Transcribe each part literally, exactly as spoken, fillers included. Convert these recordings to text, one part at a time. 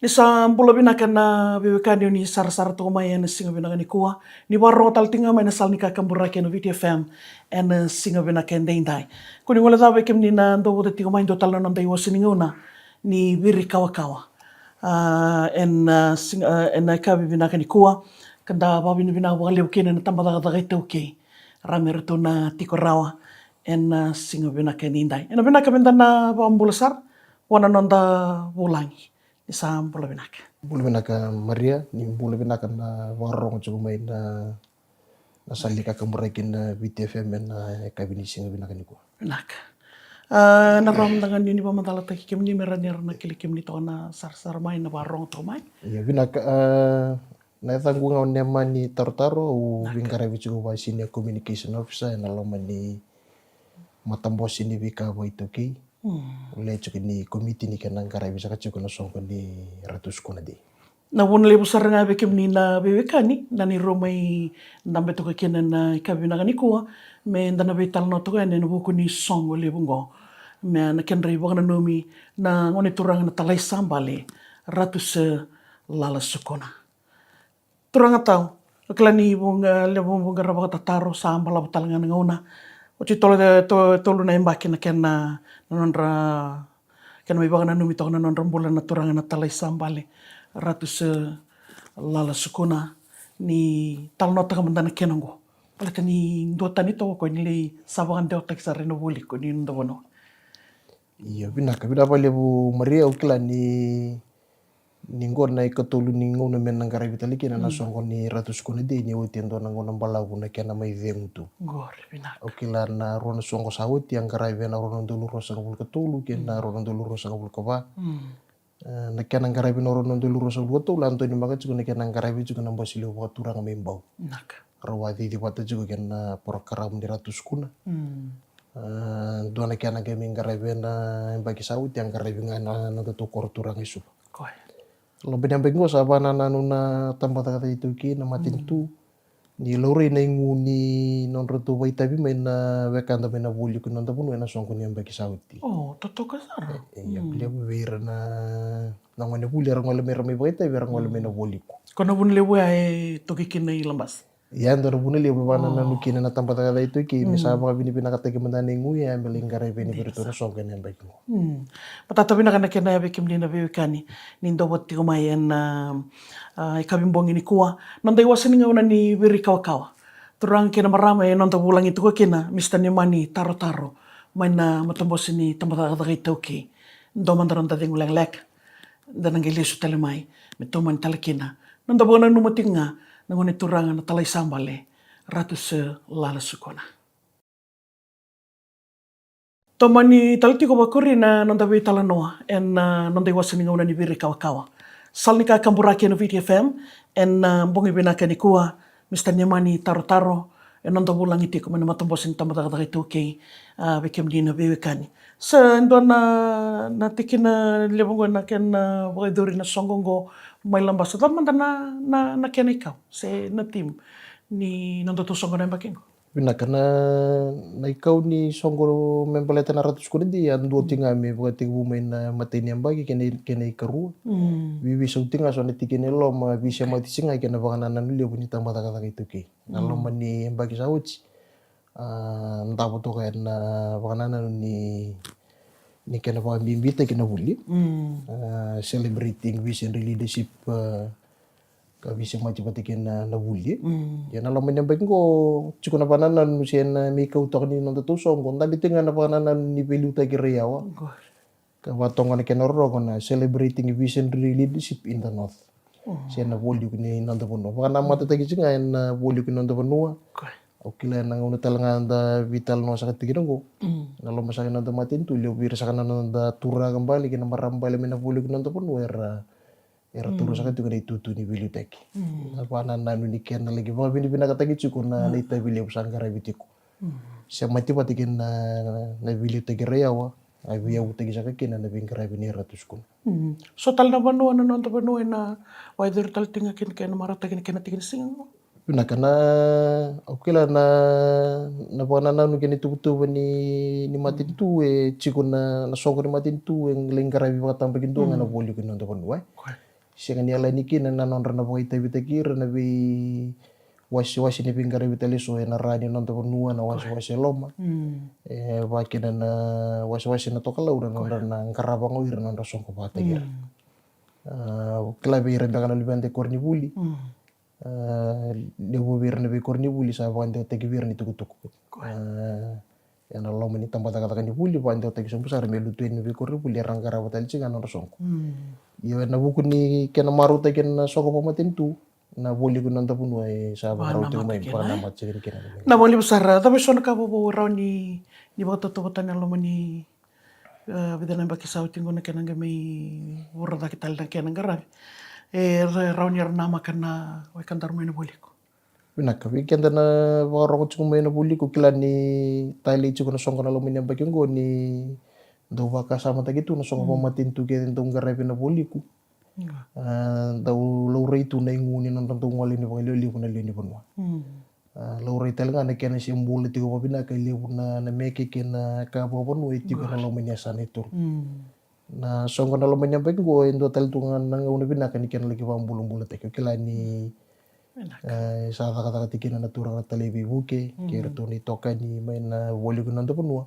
Ni sa bula vinaka na veiwekani o ni sarasara toka mai ena siga vinaka nikua. Ni vakarorogo tale tiko ga mai na sala ni kakaburaki ena Viti F M ena siga vinaka edaidai. Ko ni guilecava vei kemuni na dau vata tiko mai, dua tale na noda iwase ni gauna ni Viri Kawakawa. Ah, ena, ah, siga, ah, ena yakavi vinaka nikua, ka da vakavinavinaka vakalevu kina na tabacakacaka iTaukei. Ra me ratou na tiko rawa ena, ah, siga vinaka edaidai. Ena vinaka meda na vakabula sara vua na noda vulagi. Ni sa bula vinaka. Bula vinaka Maria, ni bula vinaka na vakarorogo tiko mai na, na sala ni kakaburaki na Viti F M ena yakavi ni siga vinaka nikua. Vinaka. Ah, na rawa mada ga ni ni vakamacalataki kemuni me rawa ni ra na kila kemuni toka na sarasara mai, na vakarorogo toka mai. Ia vinaka, ah, na yacaqu ga o Nemani Tarotaro, au veiqaravi tiko vaka Senior Communication Officer ena loma ni matabose ni veika vakaiTaukei. Mm. Au lewe tiko ni komiti ni kena qaravi saka tiko na soqo ni Ratu Sukuna Day. Na vuna levu sara ga vei kemuni na veiwekani na ni rau mai dabe toka kina na yakavi vinaka nikua, meda na veitalanoa toka yani ena vuku ni soqo levu oqo, me na kedra ivakananumi na gone turaga na talai sa bale, Ratu Sir Lala Sukuna. Turaga tau, o kila ni vuqa, levu vuqa ra vakatataro, sa balavu tale ga na gauna. Oti tolu, to-, tolu na yabaki na kena, na nodra, kena mai vakananumi toka na nodra bula na turaga na talai sa bale, Ratu Sir Lala Sukuna. Ni talanoataka mada na kena oqo, baleta ni duatani toka o koya ni lai sa vakadewataki sara ena vuli ko ni noda vanua. Io, vinaka, vinaka vakalevu Maria, au kila ni ni qo na ikatolu ni gauna me na qaravi tale kina na soqo ni Ratu Sukuna Day, ni oti e dua na gauna balavu na kena mai cegu tu. Qori, vinaka. Au kila na rua na soqo sa oti a qaravi ena rua na udolu ruasagavulu ka tolu kei na rua na udolu ruasagavulu ka va. Mm. E, na kena qaravi ena rua na udolu ruasagavulu ka tolu a donumaka tiko na kena qaravi tiko na basi levu vakaturaga mai Bau. Vinaka. Rau a cici vata tiko kei na porokaramu ni Ratu Sukuna. Mm. E, dua na kena qai mai qaravi ena yabaki sa oti a qaravi ga ena nodatou koro turaga e Suva. Koya. Loma ni yabaki qo sa vakanananu na tabacakacaka iTaukei, na matanitu, ni laurai na igu ni nodratou vakaitavi mai na wekada mai na vuli ko ni noda vanua ena soqo ni yabaki sa oti. O, totoka sara. E, e, ia, levu vei ira na, na gone vuli era gole mai, ra mai vakaitavi, era gole mai na vuli ko. Ko na vuna levu ya e toki kina i Labasa. Ia, e dua na vuna levu e vakanananu kina na tabacakacaka iTaukei me sa vakavinavinakataki mada na igu ya me lai qaravi yani vei iratou na soqo ena yabaki qo. Mm. Matata vinaka na kena ya vei kemuni na veiwekani ni dau vata tiko mai ena, ah, ah, yakavi bogi nikua. Noda iwase ni gauna ni Viri Kawakawa. Turaga kei na marama e noda vulagi tiko kina, Mr Nemani Tarotaro, mai na matabose ni tabacakacaka iTaukei. Dua mada noda cegu lekaleka. Da na qai lesu tale mai me tomani tale kina na noda vakananuma tiko ga na gone turaga na talai sa bale, Ratu Sir Lala Sukuna. Tomani tale tiko vakuri na noda veitalanoa ena, ah, noda iwase ni gauna ni Viri Kawakawa. Sala ni kakaburaki ena Viti F M ena, ah, bogi vinaka nikua, Mr Nemani Tarotaro, e noda vulagi tiko mai na matabose ni tabacakacaka iTaukei, ah, vei kemuni na veiwekani. Sa dua na, na tikina levu qo na kena, ah, vakayacori na soqo qo mai Labasa. Cava mada na, na, na kena ikau se na theme ni nodatou soqo na yabaki qo? Vinaka, na, na ikau ni soqo me baleta na Ratu Sukuna Day a dua tiko ga me vakatekivu mai na imatai ni yabaki kei na, kei na ikarua. Mm. Veiveisau tiko ga so na tikina e loma, veisemati tiko ga kei na vakanananu levu ni tabacakacaka iTaukei. Na loma ni yabaki sa oti, ah, davo toka ena vakanananu ni, ni kena vakabibitaki na vuli. Mm. Ah, celebrating visionary leadership, ah, ka veisemati vata kei na, na vuli. Mm. Ia na loma ni yabaki qo, tiko na vakanananu se na, ah, me ikau toka ni nodatou soqo, dabe tiko ga na vakanananu ni veiliutaki raiyawa. Qo. Ka vakatoka na kena rorogo na Celebrating Visionary Leadership in the North. Mm. Se na Voliuku ni Noda Vanua. Vakanamatataki tiko ga ena, ah, Voliuku ni Noda Vanua. Qo. Au kila ena gauna tale ga da veitalanoa saka tiko kina qo. Mm. Na loma saka ni noda matanitu, levu vei ira saka na noda turaga bale kei na marama bale mai na Voliuku ni Noda Vanua era, era taura saka tiko na itutu ni veiliutaki. Mm. Na vakanananu ni kena laki vakavinavinakataki tiko na, mm, na itavi levu sa qaravi tiko. Mm. Semati vata kei na, na veiliutaki raiyawa, a veiyavutaki saka kina na veiqaravi nei Ratu Sukuna. Mm. So tale na vanua na noda vanua ena vakayacori tale tiko ga kina, kena marautaki na kena tiki ni siga qo. Vinaka, na, au kila na, na vakanananu kei na ituvatuva ni, ni matanitu e tiko na, na soqo ni matanitu e lai qaravi vakatabakidua ga na Voliuku ni Noda Vanua, e. Koya. sega ni yalani kina na nodra na vakaitavitaki ira na veiwasewase ni veiqaravi tale eso ena ra ni noda vanua, na wasewase e loma. E vaka kina na wasewase na tokalau na nodra na qarava ga o ira na nodra soqo vakataki ira. A, kila vei ira beka na luveda e koronivuli. A, levu vei ira na veikoronivuli sa vakadewataki vei ira ni tukutuku. A, ena loma ni tabacakacaka ni vuli vakadewataki sobu sara me lutu yani na veikoronivuli era qarava tale tiko ga na nodra soqo. Io, ena vuku ni kena marautaki ena soqo vakamatanitu, na voliku ni noda vanua e sa vakarau tiko mai, vakanamata tiko kina. Na voliku sara, cava eso na ka vovou rawa ni, ni vakatautauvata ena loma ni E, vica na yabaki sa oti qo na kena qai mai vura cake tale na kena qaravi. E, ra-, rawa ni ra namaka na wekadaru mai na voliku. Vinaka, vei keda na vakarorogo tiko mai na voliku, kila ni talei tiko na soqo na loma ni yabaki qo ni dau vakasamataki tu na soqo vakamatanitu kece dau qaravi na voliku. A, dau laurai tu na igu ni nodra dau gole ni vakalevulevu na lewe ni vanua. A, laurai tale ga na kena se bula tiko vakavinaka e levu na, na meke kei na ka vakavanua e tiko ena loma ni yasana e tolu. Na soqo na loma ni yabaki qo e dua tale tu ga na gauna vinaka ni kena laki vakabulabulataki. O kila ni, e, sa cakacaka tiko kina na turaga na talai veivuke kei iratou na itokani mai na voliku ni noda vanua.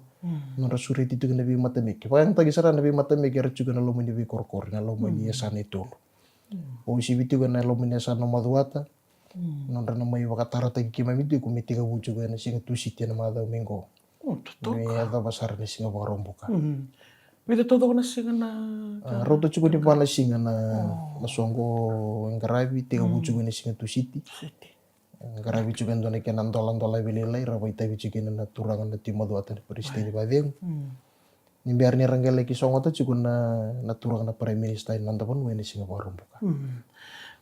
Nodra sureti tiko na veimatameke. Vakayagataki sara na veimatameke era tiko ena loma ni veikorokoro, na loma ni yasana e tolu. O sivi tiko ena loma ni yasana o Macuata. Nodra na mai vakatarataki keimami tiko me tekivu tiko ena siga Tusiti ena macawa mai qo. Me yacova sara na siga Vakaraubuka. Vica taucoko na siga na, a, rauta tiko ni va na siga na, na soqo e qaravi, tekivu tiko ena siga Tusiti. Qaravi tiko e dua na kena doladola veilailai, ra vakaitavi tiko kina na turaga na Tui Macuata na peresitedi vakacegu. Ni bera ni ra qai laki sogota tiko na, na turaga na Prime Minister ena noda vanua ena siga Vakaraubuka.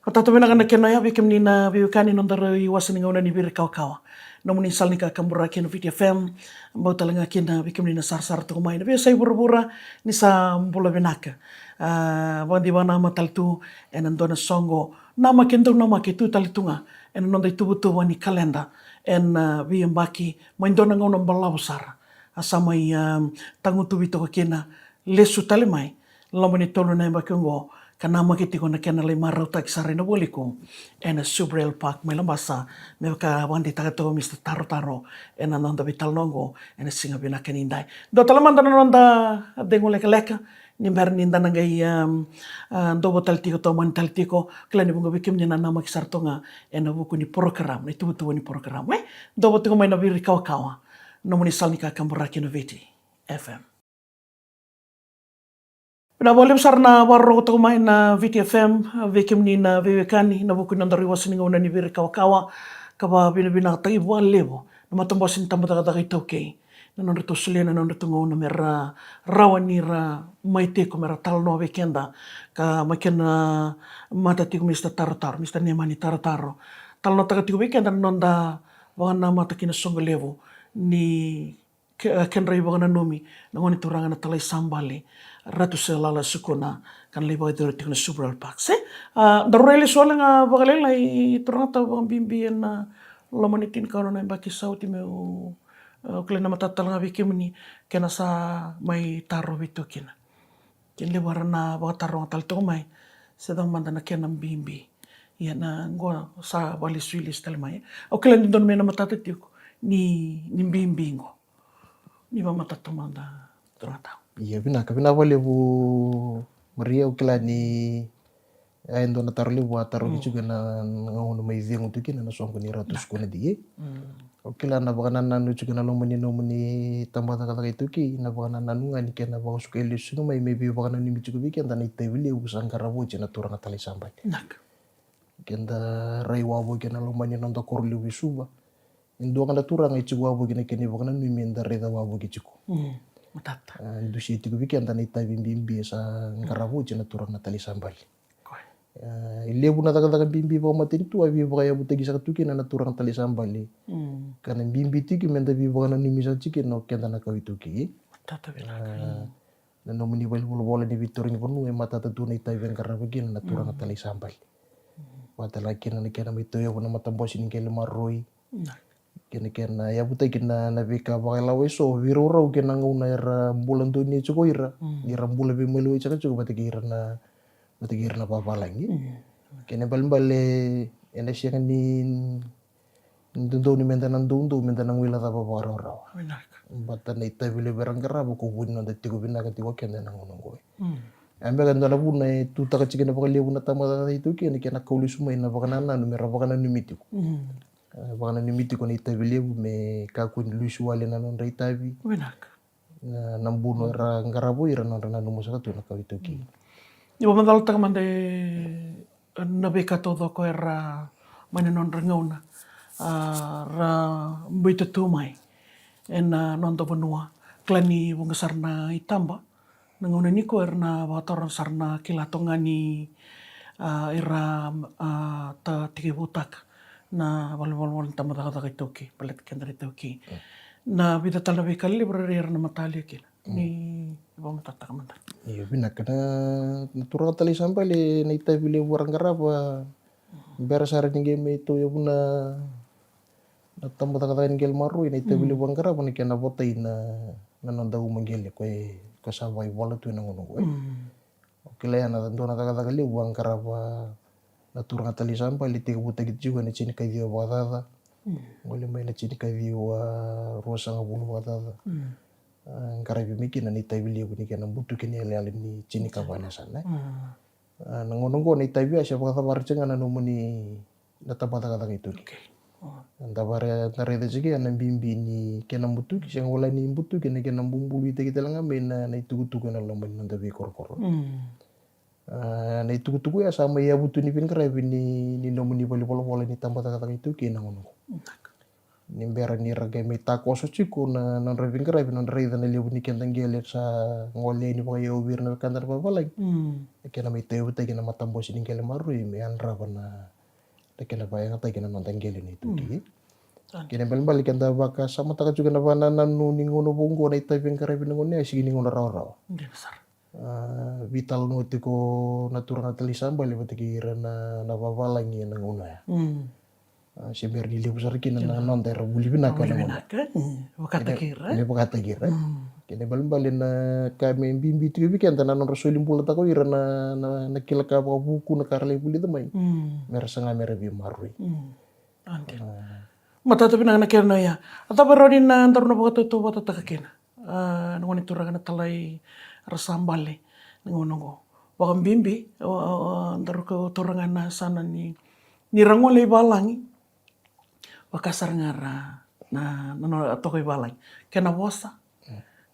Matata vinaka na kena oya vei kemuni na veiwekani noda rau iwase ni gauna ni Viri Kawakawa. Nomuni sala ni kakaburaki na Viti F M, bau tale ga kina vei kemuni na sarasara tiko mai na veiyasai vuravura, ni sa bula vinaka. A, vakadiva na matata tu ena dua na soqo namaki, dau namaki tu tale tu ga ena noda ituvatuva ni kaleda ena, a, veiyabaki mai dua na gauna balavu sara. A sa mai, a, tagutuvi toka kina, lesu tale mai loma ni tolu na yabaki oqo, ka namaki tiko na kena lai marautaki sara ena voliku ena Subrail Park mai Labasa, me vaka vakadeitaka toka o Mister Tarotaro ena noda veitalanoa oqo ena siga vinaka nidai. Dua tale mada na noda cegu lekaleka, ni bera ni da na qai, um, a, dovo tale tiko, tomani tale tiko, kila ni vuqa vei kemuni na namaki sara toka ga ena vuku ni porokaramu, na ituvatuva ni porokaramu, e? Dovo tiko mai na Viri Kawakawa, nomuni sala ni kakaburaki na Viti F M. Vinaka vakalevu sara na vakarorogo toka mai na Viti F M, vei kemuni na veiwekani, na vuku ni noda rau iwase ni gauna ni Viri Kawakawa, ka vakavinavinakataki vakalevu na matabose ni tabacakacaka iTaukei. Na nodratou solia na nodratou gauna me ra rawa ni ra mai tiko me ra talanoa vei keda, ka mai kena mata tiko Mister Tarotaro, Mister Nemani Tarotaro. Talanoataka tiko vei keda na noda vakanamata kina soqo levu ni ke-, kedra ivakananumi na gone turaga na Talai Sabali, Ratu Selala Sukuna, ka na lai vakayacori tiko na Subrail Park. Se, a, daru rai lesu wale ga vakalailai, turaga tau, vakabibi ena loma ni tinikaono na yabaki sa oti meu, e, au kila na matata tale ga vei kemuni, kena sa mai tarovi tu kina. Kena levu era na vakataroga tale toka mai se cava mada na kena bibi. Ia na qo sa vakalesu ilesu tale mai. Au kila ni dodonu me na matata tiko ni, ni bibi qo. Ni vakamatata mada, turaga tau. Ia vinaka, vinaka vakalevu Maria, au kila ni e dua na taro levu a tarovi tiko ena gauna mai cegu tu kina na soqo ni Ratu Sukuna D A. Au kila na vakanananu tiko ena loma ni nomuni tabacakacaka iTaukei, na vakanananu ga ni kena vakasukai lesu tiko mai me veivakananumi tiko vei keda na itavi levu sa qarava oti na turaga Talai Sabali. Keda rai wavoki ena loma ni noda koro levu i Suva. E dua ga na turaga e tiko wavoki na kena ivakananumi eda raica wavoki tiko. Matata. A, dusia tiko vei keda na itavi bibi sa qarava oti na turaga na Talai Sabali. A, e levu na cakacaka bibi vakamatanitu a veivakayavutaki saka tu kina na turaga Talai Sabali. Ka na bibi tiko meda veivakananumi saka tiko kina o keda na kawa iTaukei. Matata vinaka. A, na nomuni valenivolavola ni veitarogi vanua e matata tu na itavi e qarava kina na turaga Talai Sabali. Vakatale ga kina na kena mai tauyavu na matabose ni qele maroroi. Kei na kena yavutaki na, na veika vakailawa eso, veiraurau kei na gauna era bula donuya tiko o ira, ni ra bula veimaliwai saka tiko vata kei ira na vata kei ira na vavalagi. Kena ibalebale ena sega ni dodonu meda na doudou, meda na guilecava vakarawarawa. Baleta na itavi levu era qarava ko vu ni noda tiko vinaka tiko o keda ena gauna oqo. A beka e dua na vuna e tutaka tiko kina vakalevu na tabacakacaka iTaukei na kena kau lesu mai na vakanananu mera vakananumi tiko. E vakananumi tiko na itavi levu me kakua ni lusi wale na nodra itavi. Na buno era qarava o ira na nodra nanuma saka tu na kawa iTaukei. Ni vakamacalataka mada e na veika taucoko era mai na nodra gauna, a, ra biuta tu mai ena noda vanua. Kila ni vuqa sara na itaba na gauna nikua era na vakataroga sara na kila toka ga ni, a, era, a, ta tekivutaka na valenivolavola ni tabacakacaka iTaukei, baleta keda na iTaukei. Na vica tale na veika lelevu era na matalia kina. Ni vakamatata mada. Io, vinaka na, na turaga Talai Sabale, na itavi levu era qarava. Bera sara ni qai mai tauyavu na, na tabacakacaka ni qele maroroi, na itavi levu era qarava na kena votai na, na noda uma qele ko e, ko sa vakaivola tu ena gauna oqo. O kila ya na dua na cakacaka levu a qarava na turaga Talai Sabale, tekivutaki tiko ena tinikaciwa vakacaca. Gole mai na tinikaciwa ruasagavulu vakacaca. A, qaravi mai kina na itavi levu ni kena butuki na iyalayala ni tinikava na yasana. A, na gauna oqo na itavi ya se vakacavara tiko ga na nomuni na tabacakacaka iTaukei. Da vara, da raica tiko ya na bibi ni kena butuki, sega wale ni butuki, na kena bubului tale ga mai na, na itukutuku ena loma ni noda veikorokoro. A, na itukutuku ya sa mai yavu tu ni veiqaravi ni, ni nomuni valenivolavola ni tabacakacaka iTaukei ena gauna oqo. Ni bera ni ra qai mai takoso tiko na, na nodra veiqaravi, nodra raica na levu ni keda qele sa gole yani vakayau vei ira na wekada na vavalagi. Na kena mai tauyavutaki na matabose ni qele maroroi me yadrava na, na kena vakayagataki na noda qele na iTaukei. Kena ibalebale keda vakasamataka tiko na vakanananu ni gauna vou oqo, na itavi veiqaravi na gauna ya, sega ni gauna rawarawa. A, veitalanoa tiko na turaga Talai Sabale vata kei ira na, na vavalagi ena gauna ya. A, se bera ni levu sara kina na noda era vuli vinaka na gauna. Vakataki ira. Me vakataki ira. Kena ibalebale na ka me bibi tiko vei keda na nodra soli bulataka o ira na, na, na kila ka vakavuku na ka ra lai vulica mai. Mera saga mera veimaroroi. Matata vinaka na kena ya. A cava e rawa ni na daru na vakatautauvatataka kina? A, na gone turaga na Talai Rasabale, na gauna oqo. Vakabibi, o, o, o, daru ka taura ga na yasana ni, ni ra gole i valagi. Vaka sara ga ra, na, na, na toka i valagi. Kena vosa,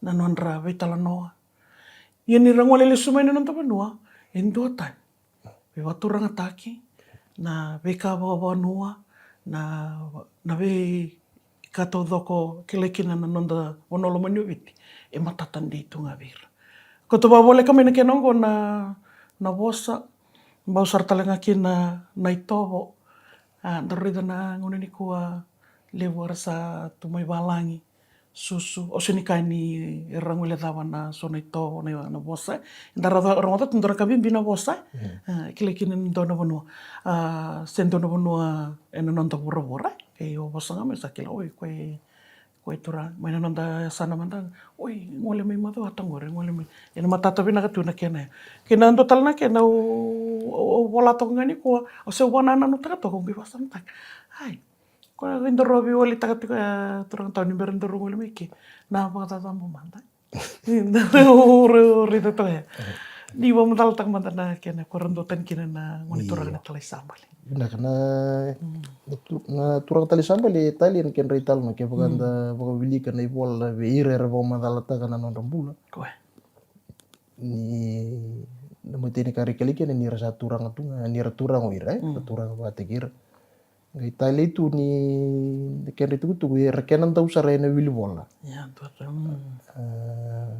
na nodra veitalanoa. Ia ni ra gole lesu mai na noda vanua, e duatani. Veivakaturagataki, na veika vakavanua, na, na veika taucoko kilai kina na noda vanua lomani o Viti, e matata dei tu ga vei ira. Ko tou vakavoleka mai na kena oqo na, na vosa, bau sara tale ga kina na itovo. A, daru raica na gauna nikua levu era sa tu mai valagi. Susu, o sega ni kaya ni ra guilecava na so na itovo, na, na vosa. Eda rogoca tu dua na ka bibi na vosa. A, kilai kina ni dua na vanua. A, se dua na vanua ena noda vuravura. Kei o vosa ga mai sa kila, oi, koya, koya turaga. Mai na noda yasana mada. Oi, gole mai Macuata qori, gole mai. Ena matata vinaka tu na kena. Kei na dua tale na kena, o, o, o vola toka ga nikua, o se vakanananutaka toka, o qai vakasamataka. Ai, Ko e dau rau veiwalitaka tiko ya, turaga tau, ni bera ni daru gole mai ke. Na vakacacabo mada. Ni daru raica toka ya. Ni vakamacalataka mada na kena ko e ra duatani kina na gone turaga na Talai Sabale. Vinaka na, na tu-, na turaga Talai Sabale, e tali na kedra italanoa, kevaka da vakawilika na ivola vei ira era vakamacalataka na nodra bula. Koya. Ni na imatai ni ka ra kilai kina ni ra sa turaga tu ga, ni ra turaga o ira, e? Ra turaga vakataki ira. Qai talei tu ni na kedra itukutuku, era kena dau sara ena wilivola. Ia, dua tu. A,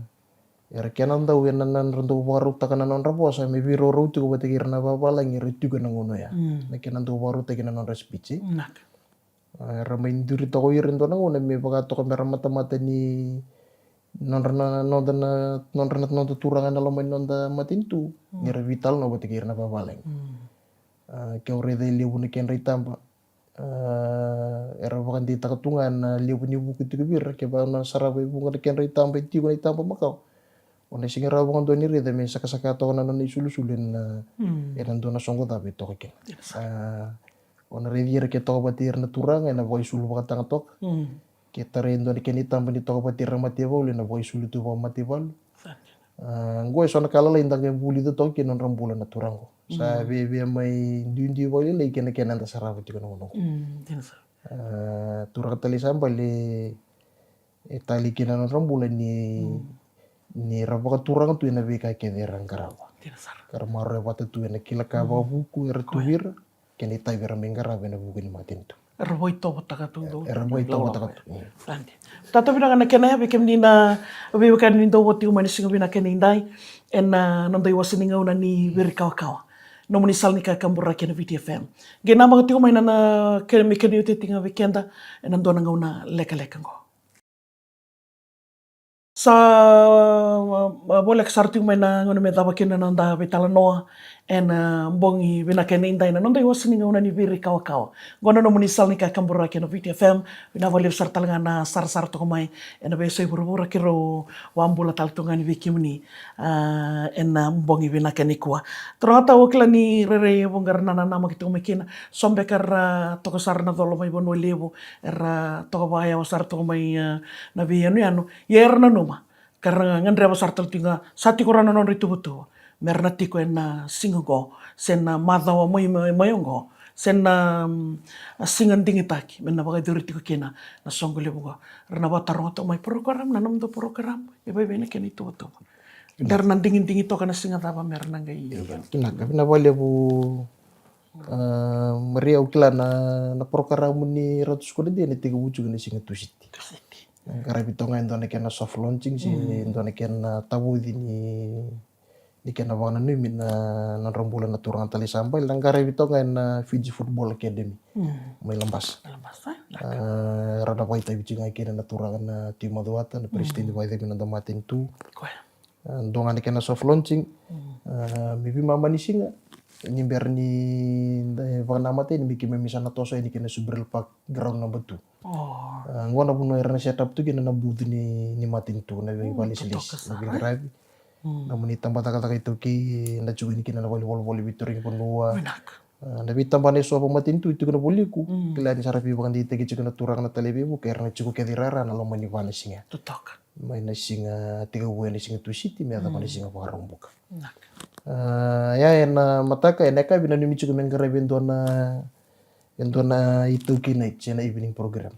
era kena dau ena, na nodra dau vakarautaka na nodra vosa me veiraurau tiko vata kei ira na vavalagi era tiko ena gauna oya. Na kena dau vakarautaki na nodra speech, e? Vinaka. A, era mai duri toka o ira e dua na gauna me vaka toka me ra matamata ni nodra na, noda na, nodra na, noda turaga ena loma ni noda matanitu. Ni ra veitalanoa vata kei ira na vavalagi. A, ke o raica e levu na kedra itaba. A, era vakadeitaka tu ga na levu ni vuku tiko vei ira, kevaka o na sarava e vuqa na kedra itaba e tiko na itaba makawa. O na sega ni rawa vakadua ni raica me sakasaka toka na nona isulusulu ena, ena dua na soqo cava e toka kina. A, o na raici ira ke toka vata ira na turaga ena vakaisulu vakataga toka. Ke tarai e dua na kena itaba ni toka vata ira na mataivalu ena vakaisulu tu vakamataivalu. A, qo e so na ka lalai da qai vulica toka kina nodra bula na turaga qo. Sa viavia mai duidui vakalailai kei na kena eda sarava tiko na gauna qo. A, turaga tale sa bale e tali kina na nodra bula ni, ni ra vakaturaga tu ena veika kece era qarava. Ka ra maroroya vata tu ena kila ka vakavuku era tu vei ira, kei na itavi era mai qarava ena vuku ni matanitu. Era vakaitovo taka tu. Era vakaitovo taka tu. Tata vinaka na kena ya vei kemuni na veiwekani ni dau vata tiko mai na siga vinaka ena idai ena noda iwase ni gauna ni Viri Kawakawa. Nomuni sala ni kakaburaki ena Viti F M. Qai namaka tiko mai na, na kena, me kena iotioti ga vei keda ena dua na gauna lekaleka qo. Sa, a, a, voleka sara tiko mai na gauna me cava kina na noda veitalanoa ena, a, bogi vinaka ena idai na noda iwase ni gauna ni Viri Kawakawa. Qo na nomuni sala ni kakaburaki ena Viti F M. Vinaka vakalevu sara tale ga na sarasara toka mai ena veiyasai vuravura, keirau vakabula tale tu ga yani vei kemuni, a, ena bogi vinaka nikua. Turaga, au kila ni rairai e vuqa era na nanamaki toka mai kina, so beka era toka sara na colo mai Vanua Levu, era toka vakayawa sara toka mai, a, na veiyanuyanu. Ia era nanuma ka ra gadreva sara tale tiko ga, sa tiko rawa na nodra ituvatuva me ra na tiko ena siga oqo se na macawa mai, mai, mai oqo se na, mm, siga digitaki me na vakayacori tiko kina na soqo levu oqo. Ra na vakataroga toka mai, porokaramu, na nomudou porokaramu e vakaevei na kena ituvatuva? De ra na digidigi toka na siga cava me ra na qai... Vinaka, vinaka vakalevu. A, Maria, au kila na, na porokaramu ni Ratu Sukuna Dei ena tekivu tiko na siga Tusiti. Tusiti. Qaravi toka ga e dua na kena soft launching se e dua na kena tavoci ni, ni kena vakananumi na nodra bula na turaga tale sa bale. Na qaravi toka ga ena Fiji Football Academy mai Labasa. Mai Labasa, e? A, ra na vakaitavi tiko ga kina na turaga na Tui Macuata, na president vakaitavi na noda matanitu. Koya. A, dua ga na kena soft launching. A, me veimama ni siga, ni bera ni da vakanamatai, ni me keimami sa na toso yani kina Subrail Park, ground number two. A, qo na vanua era na set up tu kina na booth ni, ni matanitu, na veivakalesilesi, na veiqaravi. Nomuni tabacakacaka iTaukei, da tiko yani kina na vale ni volivoli veitarogi vanua. A, na veitabana eso vakamatanitu e tiko na vualiku. Kila ni sa ra veivakadeitaki tiko na turaga na talai veivuke, era na tiko kece i rara na loma ni va na siga. Totoka. Mai na siga tekivu ena siga Tusiti me yacova na siga Vakaraubuka. A, ia ena mataka, ena yakavi nanumi tiko me qaravi e dua na, e dua na iTaukei night se na evening program.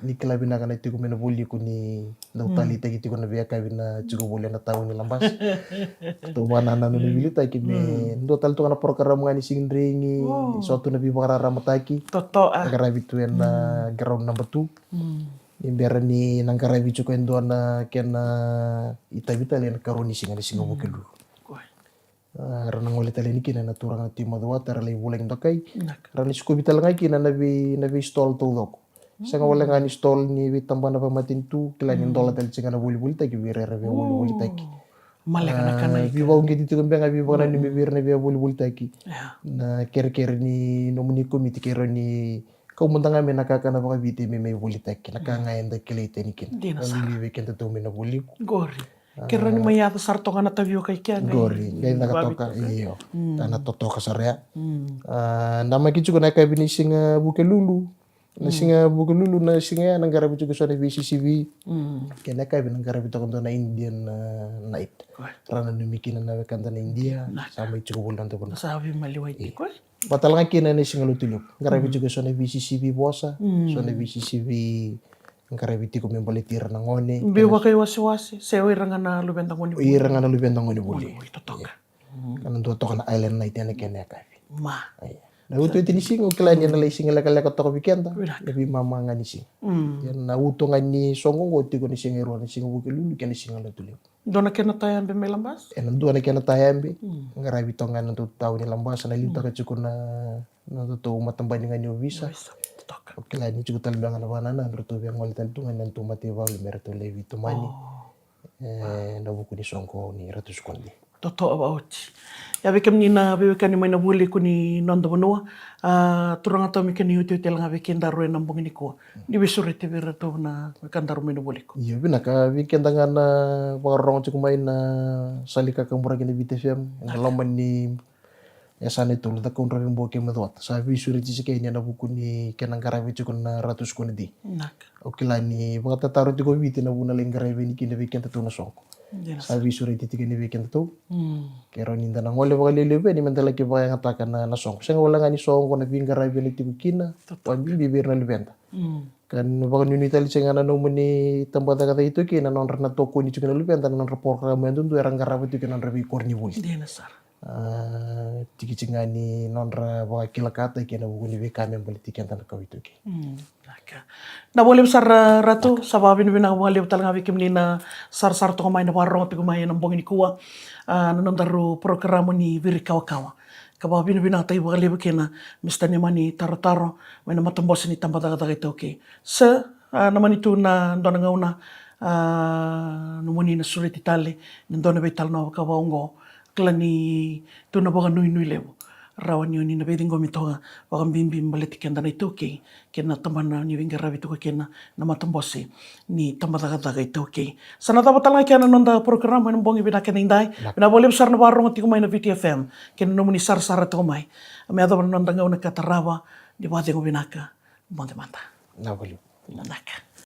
Ni kila vinaka na tiko mai na vualiku ni dau taleitaki tiko na veiyakavi na tiko voli ena tauni Labasa. Tou vakanananu ni vilitaki me dua tale toka na porokaramu ga ni siga dregi, so tu na veivakararamataki. Totoka. Qaravi tu ena ground number two. Ni bera ni na qaravi tiko e dua na kena itavi tale ena karua ni siga, na siga Vukelulu. A, ra na gole tale yani kina na turaga na Tui Macuata, ra lai vulagi dokai. Ra na sikovi tale ga kina na vei, na vei stall taucoko. Sega wale ga ni stall ni veitabana vakamatanitu, kila ni dola tale tiko ga na volivolitaki vei ira era via volivolitaki. Maleka na kana. A, veivakauqeti tiko beka ga, veivakananumi vei ira na via volivolitaki. Na kerekere ni nomuni komiti, keirau ni kau mada ga mai na kakana vakaviti me mai volitaki na ka ga eda kilai tani kina. Dina sara. Vei keda tou mai na vualiku. Qori. Keirau ni mai yaco sara toka na tavioka i kea qori, qai caka toka, io. Ka na totoka sara ya. A, namaki tiko na yakavi ni siga Vukelulu. Na siga Vukelulu, na siga ya na qaravi tiko so na veisisivi. Kei na yakavi na qaravi toka dua na Indian, a, night. Ra nanumi kina na wekada na India. Sa mai tiko voli na dua vanua. Sa veimaliwai tiko, e? Vata tale ga kina na siga Lotulevu, qaravi tiko so na veisisivi vosa, so na veisisivi qaravi tiko me baleti ira na gone. Biu vakaiwasewase se o ira ga na luveda gone vuli. Ira ga na luveda gone vuli. Totoka. Ka na dua toka na island night ena kena yakavi. Na iotioti ni siga, au kila ni na lai siga lekaleka toka vei keda. Na veimama ga ni siga. Ia na uto ga ni soqo qo tiko na siga e rua, na siga Vukelulu kei na siga Lotulevu. Dua na kena tayabe mai Labasa? Ena dua na kena tayabe. Qaravi toka ga na dua tauni Labasa, na liutaka tiko na, na dua tou matabani ga ni ovisa. Au kila ni tiko tale beka ga na vakanananu ratou via gole tale tu ga na tou mataivalu me ratou lai veitomani. E, na vuku ni soqo ni Ratu Sukuna Dei. Totoka vakaoti. Ia vei kemuni na veiwekani mai na vualiku ni noda vanua, a, turaga Tau, me kena iotioti tale ga vei kedaru ena bogi nikua, ni veisureti vei iratou na wekadaru mai na vualiku. Io, vinaka. Vei keda ga na vakarorogo tiko mai na sala ni kakaburaki na Viti F M ena loma ni yasana e tolu, Cakaudrove, Bua kei Macuata, sa veisureti tiko yani ena vuku ni kena qaravi tiko na Ratu Sukuna Dei. Vinaka. Au kila ni vakatataro tiko o Viti ena vuna lai qaravi yani kina vei kedatou na soqo. Dina sara. Sa veisureti tiko yani vei kedatou. Mm. Ke rawa ni da na gole vakalevulevu yani me da laki vakayagataka na, na soqo. Sega wale ga ni soqo na veiqaravi ena tiko kina, vakabibi vei ira na luveda. Mm. Ka na vakanuinui tale tiko ga na nomuni tabacakacaka tiko kina, na nodra na tokoni tiko na luveda, na nodra porokaramu yadudua era qarava tiko ena nodra veikoronivuli. Dina sara. A, tikitiki ga ni nodra vakakilakataki ena vuku ni veika me baleti keda na kawa iTaukei. Mm, vinaka. Vinaka vakalevu sara, Ratu, sa vakavinavinaka vakalevu tale ga vei kemuni na sarasara toka mai, na vakarorogo tiko mai ena bogi nikua, a, na nodaru porokaramu ni Viri Kawakawa. Ka vakavinavinakataki vakalevu kina Mista Nemani Tarotaro mai na matabose ni tabacakacaka iTaukei. Sa, a, na manitu na dua na gauna, a, nomuni na sureti tale na dua na veitalanoa vaka oqo. Kila ni tu na vakanuinui levu. Rawa ni oni na veiciqomi toka vakabibi baleti keda na iTaukei kei na tabana ni veiqaravi toka kina na matabose ni tabacakacaka iTaukei. Sa na cava tale ga kina na noda porokaramu ena bogi vinaka edaidai. Vinaka vakalevu sara na vakarorogo tiko mai na Viti F M kei na nomuni sarasara toka mai. Me yacova na noda gauna ka tarava, ni vakacegu vinaka. Moce mada. Vinaka vakalevu. Vinaka.